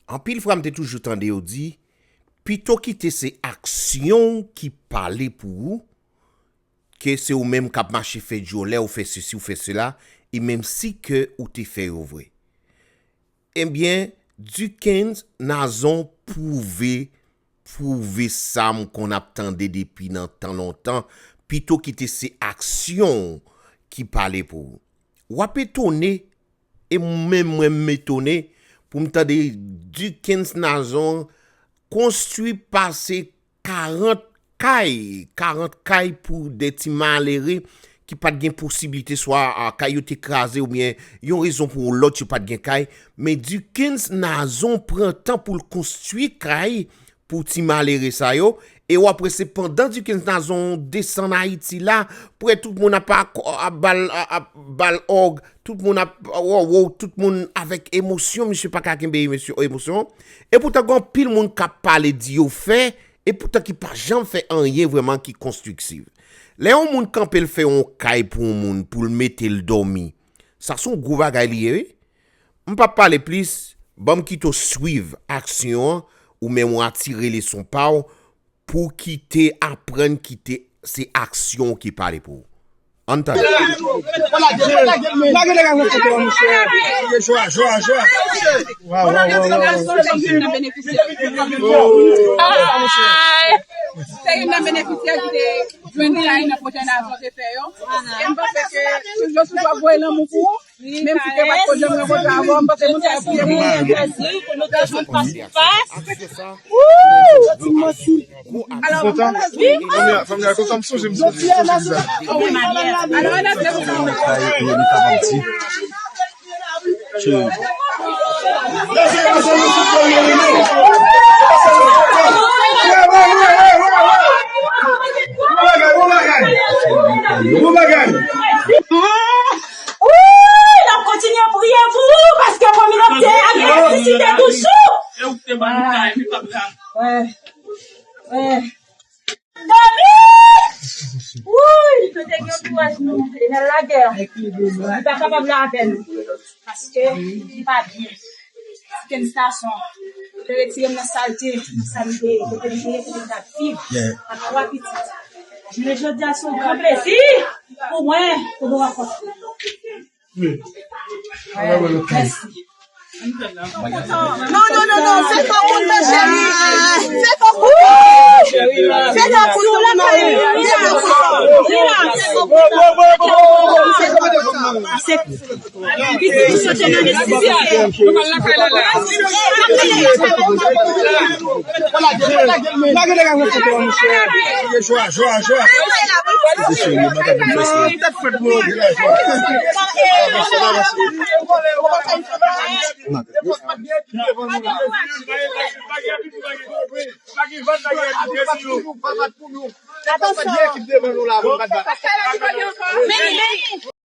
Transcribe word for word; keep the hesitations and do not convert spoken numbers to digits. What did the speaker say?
Anpil fwa m te toujou tande yo di, pito kite se aksyon w ki pale pou ou, ke se ou menm k ap mache fè dyòlè, ou fè sesi, ou fè sela, e menm si ke ou te fè yo vre. Ebyen, Duckens Nazon pwouve, pwouve sa m konn ap tande depi nan tan lontan, pito kite se aksyon w ki pale pou ou. W ap etone, e menm mwen m etone, pou m tande Duckens Nazon konstwi pase karant kay, karant kay pou de ti malere ki pa t gen posiblite, swa a, kay yo te kraze oubyen yon rezon pou yon lòt yo pa t gen kay. Men Duckens Nazon pran tan pou l konstwi kay pou ti malere sa yo. E w ap wè se pandan Duckens Nazon desann Ayiti la, pou wè tout moun ap, ak- ap bal, ap, ap bal òg, tout moun ap, wow, wow, tout moun avèk emosyon, misye pa ka kenbe emosyon, emosyon. E poutan, gen anpil moun k ap pale, di yo fè, e poutan ki pa janm fè anyen vrèman ki konstriksif. Lè yon moun kanpe, l fè yon kay pou yon moun, pou l mete l dòmi, sa se yon gwo bagay li ye, wi. M p ap pale plis, ban m kite w swiv aksyon an, ou menm w atire leson pa w, pou w kite aprann kite se aksyon w ki pale pou ou. Ann tande. Lage dega nan foto an, mesye. Jwa, jwa, jwa. Waw, waw, waw, waw, waw. Se youn nan benefisyè ki te jwenn kay nan pwojè Nazon te fè yo. E m panse ke tout jou sou pa voye lanmou pou ou. Menm si te pa t ko janm rankontre avè w, m panse moun sa yo pou yo. Alò, fanmi a, fanmi a, kontan m sonje m sou sou sou sa. Alò, ann ap leve sa. Bon bagay, bon bagay. Bon bagay. Wi, n ap kontinye priye pou ou, paske kominote a gen elektrisite toujou. Wè, wè. Dòmi! Wi, nou te gen kouraj nou, nou te nan lagè. Nou pa kapab la avè nou, paske li pa byen. Kenn gason te retire m nan salte, nan sa m te, kote m te ye, kote m t ap viv, ak twa pitit. Jounen jodi a, se yon gran plezi pou mwen, pou nou rankontre. Mèsi. Non, non, non, non, se pa moun nan cheri. Se pa moun. Se pa moun nan cheri. Se pa moun. Se pa moun. Pitit ou yo te nan nesesite.